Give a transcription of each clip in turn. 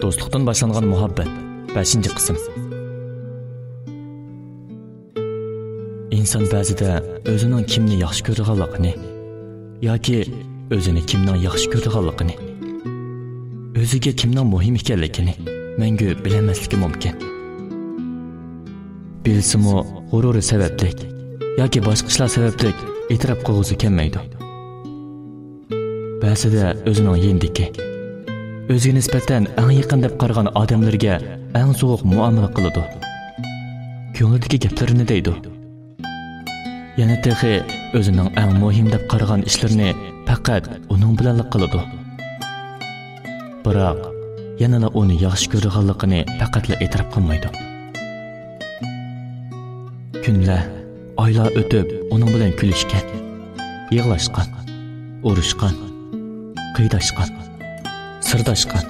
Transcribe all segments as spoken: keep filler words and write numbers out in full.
دوستلۇقتىن باشلانغان مۇھەببەت، بەشىنچى قىسىم. ئىنسان بەزىدە ئۆزىنىڭ كىمنى ياخشى كۆرىدىغانلىقىنى ياكى ئۆزىنى كىمنىڭ ياخشى كۆرىدىغانلىقىنى، ئۆزىگە كىمنىڭ مۇھىم ئىكەنلىكىنى مەڭگۈ بىلەلمەسلىكى مۇمكىن. بىلسىمۇ، غۇرۇرى سەۋەبلىك ياكى باشقا ئىشلار سەۋەبلىك ئېتىراپ قىلغۇسى كەلمەيدۇ. بەزىدە ئۆزىنىڭ يېنىدىكى، ئۆزىگە نىسبەتەن ئەڭ يېقىن دەپ قارىغان ئادەملىرىگە ئەڭ سوغۇق مۇئامىلە قىلىدۇ. كۆڭلىدىكى گەپلىرىنى دەيدۇ. يەنە تېخى ئۆزىنىڭ ئەڭ مۇھىم دەپ قارىغان ئىشلىرىنى پەقەت ئۇنىڭ بىلەنلا قىلىدۇ. بىراق، يەنىلا ئۇنى ياخشى كۆرىدىغانلىقىنى پەقەتلا ئېتىراپ قىلمايدۇ. كۈنلەر، ئايلار ئۆتۈپ، ئۇنىڭ بىلەن كۈلۈشكەن، يىغلاشقان، ئۇرۇشقان، قىيداشقان، سىرداشقان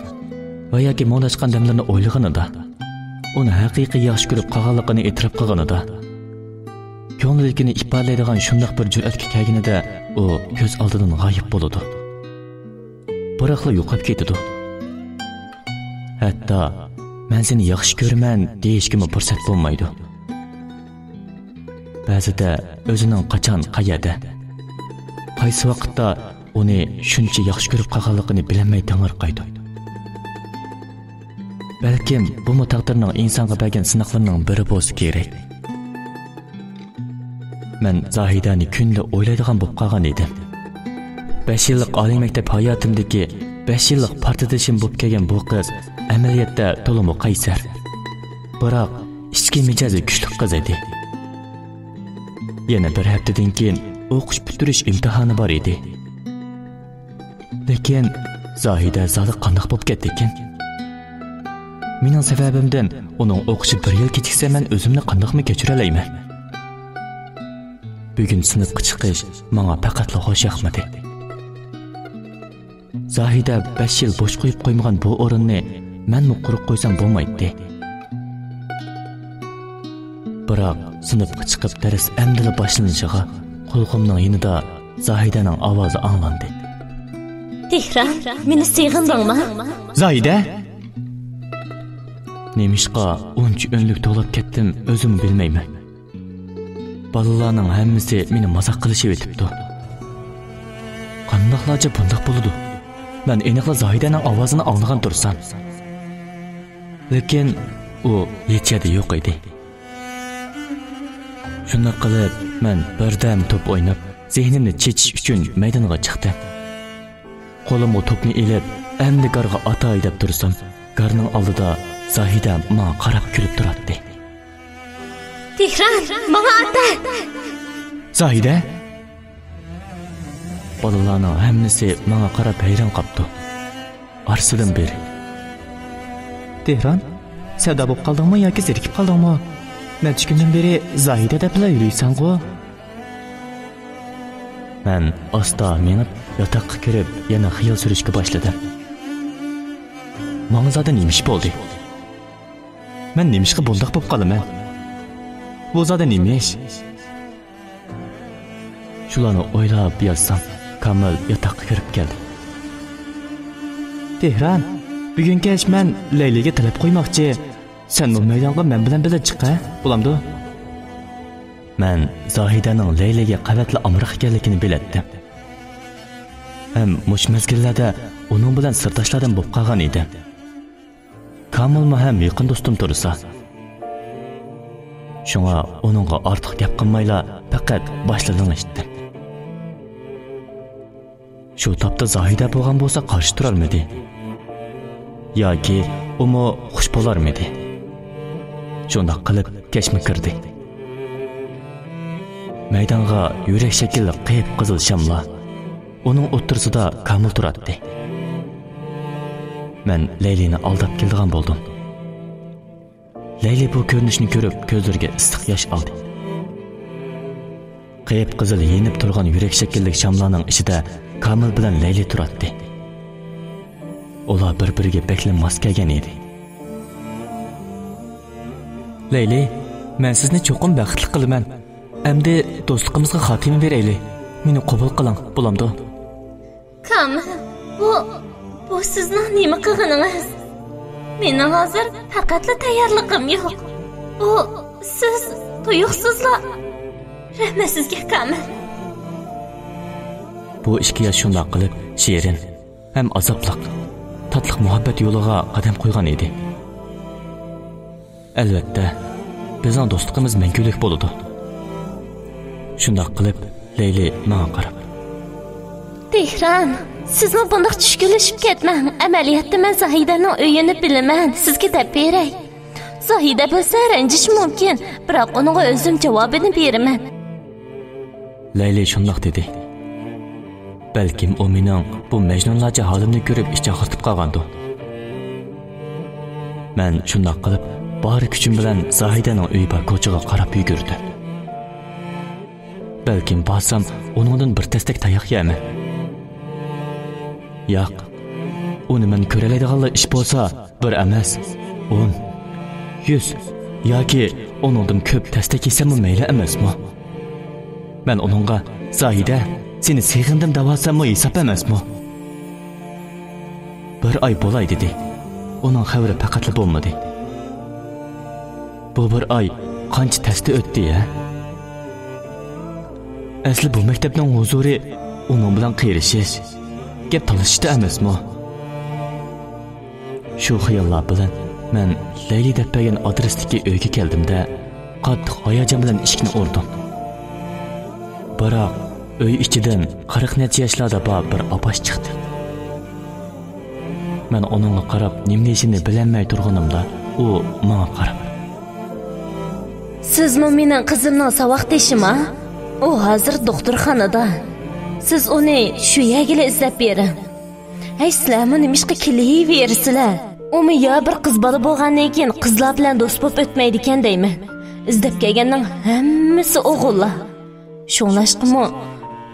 ۋە ياكى مۇڭداشقان دەملىرىنى ئويلىغىنىدا، ئۇنى ھەقىقىي ياخشى كۆرۈپ قالغانلىقىنى ئېتىراپ قىلغىنىدا، كۆڭلىدىكىنى ئىپادىلەيدىغان شۇنداق بىر جۈرئەتكە كەلگىنىدە، ئۇ كۆز ئالدىدىن غايىب بولىدۇ. بىراقلا يوقاپ كېتىدۇ. ھەتتا «مەن سېنى ياخشى كۆرىمەن» دېيىشكىمۇ پۇرسەت بولمايدۇ. بەزىدە ئۆزىنىڭ قاچان، قەيەردە، قايسى ۋاقىتتا ئۇنى شۇنچە ياخشى كۆرۈپ قالغانلىقىنى بىلەلمەي تېڭىرقايدۇ. بەلكىم بۇمۇ تەقدىرنىڭ ئىنسانغا بەرگەن سىناقلىرىنىڭ بىرى بولسا كېرەك. مەن زاھىدەنى كۈندە ئويلايدىغان بولۇپ قالغان ئىدىم. بەش يىللىق ئالىي مەكتەپ ھاياتىمدىكى بەش يىللىق پارتدىشىم بولۇپ كەلگەن بۇ قىز ئەمەلىيەتتە تولىمۇ قەيسەر، بىراق ئىچكى مىجەزى كۈچلۈك قىز ئىدى. يەنە بىر ھەپتىدىن كېيىن ئوقۇش پۈتتۈرۈش ئىمتىھانى بار ئىدى. لېكىن زاھىدە زادى قانداق بولۇپ كەتتىكىن؟ مېنىڭ سەۋەبىمدىن ئۇنىڭ ئوقۇشى بىر يىل كېچىكسە، مەن ئۆزۈمنى قانداقمۇ كەچۈرەلەيمەن؟ بۈگۈن سىنىپقا چىقىش ماڭا پەقەتلا خوش ياقمىدى. زاھىدە بەش يىل بوش قويۇپ قويمىغان بۇ ئورۇننى مەنمۇ قۇرۇق قويسام بولمايتتى. بىراق سىنىپقا چىقىپ دەرس ئەمدىلا باشلىنىشىغا قۇلىقىمنىڭ يېنىدا زاھىدەنىڭ ئاۋازى ئاڭلاندى. تېھران، مېنى سېغىندىڭمۇ؟ زاھىدە! نېمىشقا ئۇنچە ئۈنلۈك توۋلاپ كەتتىم، ئۆزۈممۇ بىلمەيمەن. بالىلارنىڭ ھەممىسى مېنى مازاق قىلىشىۋېتىپتۇ. قانداقلارچە بۇنداق بولىدۇ؟ مەن ئېنىقلا زاھىدەنىڭ ئاۋازىنى ئاڭلىغان تۇرسام. لېكىن ئۇ ھېچ يەردە يوق ئىدى. شۇنداق قىلىپ، مەن بىردەم توپ ئويناپ، زېھنىمنى چېچىش ئۈچۈن مەيدانغا چىقتىم. قولۇمغا توپنى ئېلىپ، ئەمدى گارغا ئاتاي دەپ تۇرسام، گارنىڭ ئالدىدا زاھىدە ماڭا قاراپ كۈلۈپ تۇراتتى. تېھران، ماڭا ئاتا! زاھىدە! بالىلارنىڭ ھەممىسى ماڭا قاراپ ھەيران قاپتۇ. ئارىسىدىن بىرى: تېھران، سەۋدا بولۇپ قالدىڭمۇ ياكى زېرىكىپ قالدىڭمۇ؟ نەچچە كۈندىن بېرى زاھىدە دەپلا يۈرۈيسەنغۇ؟ مەن ئاستا مېڭىپ، ياتاققا كىرىپ، يەنە خىيال سۈرۈشكە باشلىدىم. ماڭا زادى نېمە ئىش بولدى؟ مەن نېمىشقا بۇنداق بولۇپ قالىمەن؟ بۇ زادى نېمە ئىش؟ شۇلارنى ئويلاپ ياتسام، كامىل ياتاققا كىرىپ كەلدى. تېھران، بۈگۈن كەچ مەن لەيلىگە تەلەپ قويماقچى. سەنمۇ مەيدانغا مەن بىلەن بىللە چىق، ھە؟ بولامدۇ؟ مەن زاھىدەنىڭ لەيلىگە قەۋەتلا ئامراق ئىكەنلىكىنى بىلەتتىم. ھەم مۇشۇ مەزگىللەردە ئۇنىڭ بىلەن سىرداشلاردىن بولۇپ قالغان ئىدىم. كامىلمۇ ھەم يېقىن دوستۇم تۇرسا. شۇڭا ئۇنىڭغا ئارتۇق گەپ قىلمايلا، پەقەت باشلا لىڭشىتتىم. شۇ تاپتا زاھىدە بولغان بولسا، قارشى تۇرارمىدى؟ ياكى ئۇمۇ خۇش بولارمىدى؟ شۇنداق قىلىپ كەچمۇ كىردى. مەيدانغا يۈرەك شەكىللىك قىپقىزىل شاملار، ئۇنىڭ ئوتتۇرىسىدا كامىل تۇراتتى. مەن لەيلىنى ئالداپ كېلىدىغان بولدۇم. لەيلى بۇ كۆرۈنۈشنى كۆرۈپ، كۆزلىرىگە ئىسسىق ياش ئالدى. قىپقىزىل يېنىپ تۇرغان يۈرەك شەكىللىك شاملارنىڭ ئىچىدە كامىل بىلەن لەيلى تۇراتتى. ئۇلار بىر-بىرىگە بەكلا ماس كەلگەن ئىدى. لەيلى، مەن سىزنى چوقۇم بەختلىك قىلىمەن. ئەمدى دوستلۇقىمىزغا خاتىمە بېرەيلى. مېنى قوبۇل قىلىڭ، بولامدۇ؟ كامىل، بۇ، بۇ سىزنىڭ نېمە قىلغىنىڭىز؟ مېنىڭ ھازىر پەقەتلا تەييارلىقىم يوق. بۇ سىز تۇيۇقسىزلا. رەھمەت سىزگە، كامىل. بۇ ئىككى ياش شۇنداق قىلىپ شېرىن ھەم ئازابلىق، تاتلىق مۇھەببەت يولىغا قەدەم قويغان ئىدى. ئەلۋەتتە، بىزنىڭ دوستلۇقىمىز مەڭگۈلۈك بولىدۇ. شۇنداق قىلىپ، لەيلى ماڭا قاراپ. تېھران، سىزمۇ بۇنداق چۈشكۈنلىشىپ كەتمەڭ. ئەمەلىيەتتە مەن زاھىدەنىڭ ئۆيىنى بىلىمەن، سىزگە دەپ بېرەي. زاھىدە بىلسە رەنجىشى مۇمكىن، بىراق ئۇنىڭغا ئۆزۈم جاۋابىنى بېرىمەن. لەيلى شۇنداق دېدى. بەلكىم ئۇ مېنىڭ بۇ مەجنۇنلارچە ھالىمنى كۆرۈپ ئىچ ئاغرىتىپ قالغاندۇ. مەن شۇنداق قىلىپ، بار كۈچۈم بىلەن زاھىدەنىڭ ئۆيى بار كوچىغا قاراپ يۈگۈردۈم. بەلكىم بارسام، ئۇنىڭدىن بىر تەستەك تاياق يەرمەن. ياق، ئۇنى مەن كۆرەلەيدىغانلا ئىش بولسا، بىر ئەمەس، ئون، يۈز ياكى ئۇنىڭدىن كۆپ تەستەك يېسەممۇ مەيلى ئەمەسمۇ؟ مەن ئۇنىڭغا، «زاھىدە، سېنى سېغىندىم» دەۋالساممۇ ھېساب ئەمەسمۇ؟ بىر ئاي بولاي دېدى. ئۇنىڭ خەۋىرى پەقەتلا بولمىدى. بۇ بىر ئاي قانچە تەستە ئۆتتى، ھە؟ ئەسلى بۇ مەكتەپنىڭ ھۇزۇرى ئۇنىڭ بىلەن قېرىشىش، گەپ تالىشىشتا ئەمەسمۇ؟ شۇ خىياللار بىلەن مەن لەيلى دەپ بەرگەن ئادرېستىكى ئۆيگە كەلدىم-دە، قاتتىق ھاياجان بىلەن ئىشىكنى ئۇردۇم. بىراق ئۆي ئىچىدىن قىرىق نەچچە ياشلاردا بار بىر ئاپاش چىقتى. مەن ئۇنىڭغا قاراپ نېمە دېيىشىمنى بىلەلمەي تۇرغىنىمدا، ئۇ ماڭا قاراپ، «سىزمۇ مېنىڭ قىزىمنىڭ ساۋاقدىشىما؟ ئۇ ھازىر دوختۇرخانىدا. سىز ئۇنى شۇ يەرگىلا ئىزدەپ بېرىڭ.» ھەي، سىلەرمۇ نېمىشقا كېلىۋېرىسىلەر؟ ئۇمۇ يا بىر قىز بالا بولغاندىن كېيىن قىزلار بىلەن دوست بولۇپ ئۆتمەيدىكەن دەيمەن. ئىزدەپ كەلگەننىڭ ھەممىسى ئوغۇللار. شۇڭلاشقىمۇ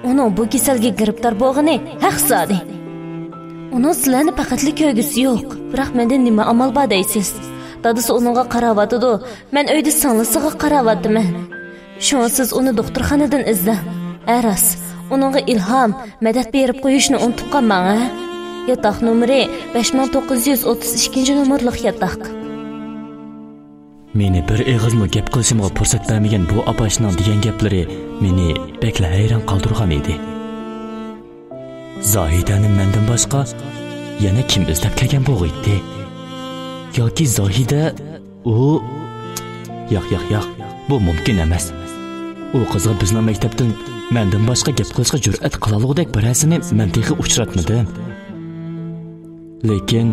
ئۇنىڭ بۇ كېسەلگە گىرىپتار بولغىنى ھەق زادى. ئۇنىڭ سىلەرنى پەقەتلا كۆرگۈسى يوق. بىراق مەندە نېمە ئامال بار دەيسىز؟ دادىسى ئۇنىڭغا قاراۋاتىدۇ، مەن ئۆيدە سىڭلىسىغا قاراۋاتىمەن. شۇڭا سىز ئۇنى دوختۇرخانىدىن ئىزدەڭ. ھە راست، ئۇنىڭغا ئىلھام، مەدەت بېرىپ قويۇشنى ئۇنتۇپ قالماڭ، ھە؟ ياتاق نومۇرى بەش مىڭ توققۇز يۈز ئوتتۇز ئىككىنچى نومۇرلۇق ياتاق. مېنى بىر ئېغىزمۇ گەپ قىلىشىمغا پۇرسەت بەرمىگەن بۇ ئاپاشنىڭ دېگەن گەپلىرى مېنى بەكلا ھەيران قالدۇرغان ئىدى. زاھىدەنى مەندىن باشقا يەنە كىم ئىزدەپ كەلگەن بولغىيتتى؟ ياكى زاھىدە ئۇ، ياق، ياق، ياق، بۇ مۇمكىن ئەمەس. ئۇ قىزغا بىزنىڭ مەكتەپتىن مەندىن باشقا گەپ قىلىشقا جۈرئەت قىلالىغۇدەك بىرەرسىنى مەن تېخى ئۇچراتمىدىم. لېكىن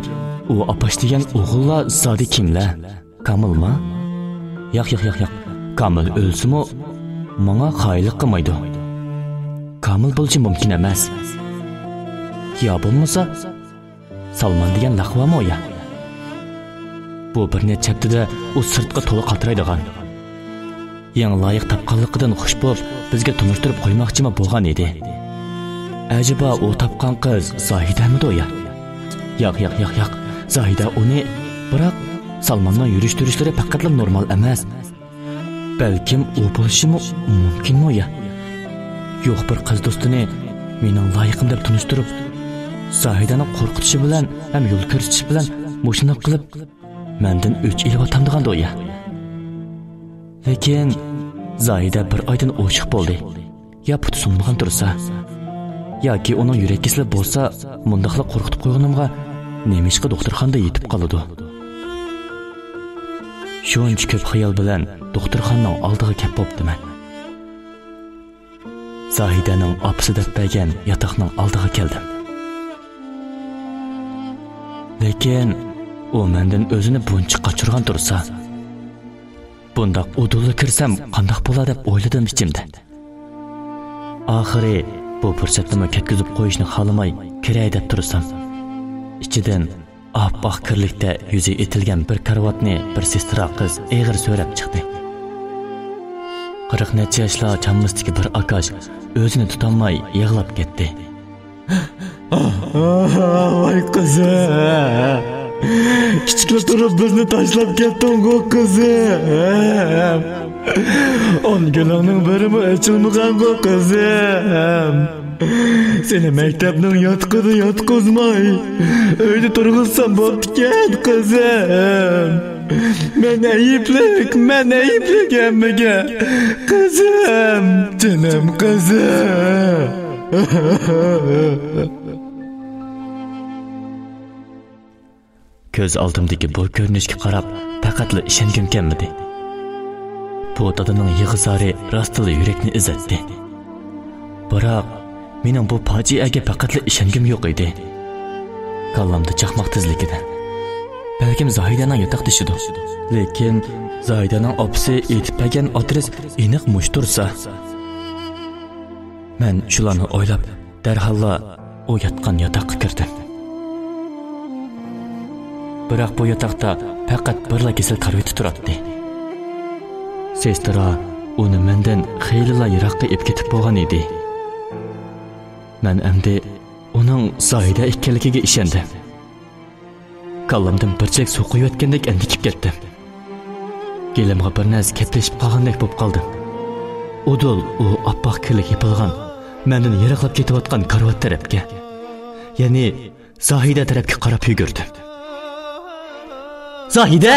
ئۇ ئاپاش دېگەن ئوغۇللار زادى كىملەر؟ كامىلما؟ ياق، ياق، ياق، ياق. كامىل ئۆلسىمۇ ماڭا خائىنلىق قىلمايدۇ. كامىل بولۇشى مۇمكىن ئەمەس. يا بولمىسا، سالمان دېگەن لەقۋامۇ يا؟ بۇ بىر نەچچە ھەپتىدە ئۇ سىرتقا تولا قاترايدىغان. يېڭى لايىق تاپقانلىقىدىن خۇش بولۇپ، بىزگە تونۇشتۇرۇپ قويماقچىمۇ بولغان ئىدى. ئەجەبا ئۇ تاپقان قىز زاھىدەمىدۇ يا؟ ياق، ياق، ياق، ياق. زاھىدە ئۇنى، بىراق سالماننىڭ يۈرۈش-تۇرۇشلىرى پەقەتلا نورمال ئەمەس. بەلكىم ئۇ بولۇشىمۇ مۇمكىنمۇ يا؟ يوق بىر قىز دوستىنى مېنىڭ لايىقىم دەپ تونۇشتۇرۇپ، زاھىدەنى قورقۇتۇشى بىلەن ھەم يول كۆرسىتىشى بىلەن مۇشۇنداق قىلىپ مەندىن ئۆچ ئېلىۋاتامدىغاندۇ يا؟ لېكىن زاھىدە بىر ئايدىن ئوشۇق بولدى. يا پۇتى سۇنمىغان تۇرسا، ياكى ئۇنىڭ يۈرەك كېسىلى بولسا، مۇنداقلا قورقۇتۇپ قويغىنىمغا نېمىشقا دوختۇرخانىدا يېتىپ قالىدۇ؟ شۇنچە كۆپ خىيال بىلەن دوختۇرخانىنىڭ ئالدىغا كەپ بوپتىمەن. زاھىدەنىڭ ئاپىسى دەپ بەرگەن ياتاقنىڭ ئالدىغا كەلدىم. لېكىن ئۇ مەندىن ئۆزىنى بۇنچە قاچۇرغان تۇرسا، بۇنداق ئۇدۇللا كىرسەم قانداق بولا دەپ ئويلىدىم ئىچىمدە. ئاخىرى بۇ پۇرسەتنىمۇ كەتكۈزۈپ قويۇشنى خالىماي كىرەي دەپ تۇرسام، ئىچىدىن ئاپئاق كىرلىكتە يۈزى ئېتىلگەن بىر كارىۋاتنى بىر سېسترا قىز ئېغىر سۆرەپ چىقتى. قىرىق نەچچە ياشلار چاممىسىدىكى بىر ئاكاش ئۆزىنى تۇتالماي يىغلاپ كەتتى. ۋاي قىزىم، كىچىكلا تۇرۇپ بىزنى تاشلاپ كەتتىڭغۇ قىزىم. ئون گۈلۈڭنىڭ بىرىمۇ ئېچىلمىغانغۇ، قىزىم. سېنى مەكتەپنىڭ ياتىقىدا ياتقۇزماي، ئۆيدە تۇرغۇزسام بوپتىكەن، قىزىم. مەن ئەيىبلىك، مەن ئەيىبلىك ھەممىگە. قىزىم، جېنىم قىزىم. كۆز ئالدىمدىكى بۇ كۆرۈنۈشكە قاراپ، پەقەتلا ئىشەنگۈم كەلمىدى. بۇ دادىنىڭ يىغا-زارى راستلا يۈرەكنى ئېزەتتى. بىراق، مېنىڭ بۇ پاجىئەگە پەقەتلا ئىشەنگۈم يوق ئىدى. كاللامدا چاقماق تېزلىكىدە، بەلكىم زاھىدەنىڭ ياتاقدىشىدۇ. لېكىن زاھىدەنىڭ ئاپىسى ئېيتىپ بەرگەن ئادرېس ئېنىق مۇشۇ تۇرسا. مەن شۇلارنى ئويلاپ، دەرھاللا ئۇ ياتقان ياتاققا كىردىم. بىراق بۇ ياتاقتا پەقەت بىرلا كېسەل كارىۋىتى تۇراتتى. سېسترا ئۇنى مەندىن خېلىلا يىراققا ئېلىپ كېتىپ بولغان ئىدى. مەن ئەمدى ئۇنىڭ زاھىدە ئىكەنلىكىگە ئىشەندىم. كاللامدىن بىر چەك سۇ قۇيۇۋەتكەندەك ئەندىكىپ كەتتىم. گېلىمغا بىر نەرسە كەپلىشىپ قالغاندەك بولۇپ قالدىم. ئۇدۇل ئۇ ئاپئاق كىرلىك يېپىلغان، مەندىن يىراقلاپ كېتىۋاتقان كارىۋات تەرەپكە، يەنى زاھىدە تەرەپكە قاراپ يۈگۈردۈم. زاھىدە!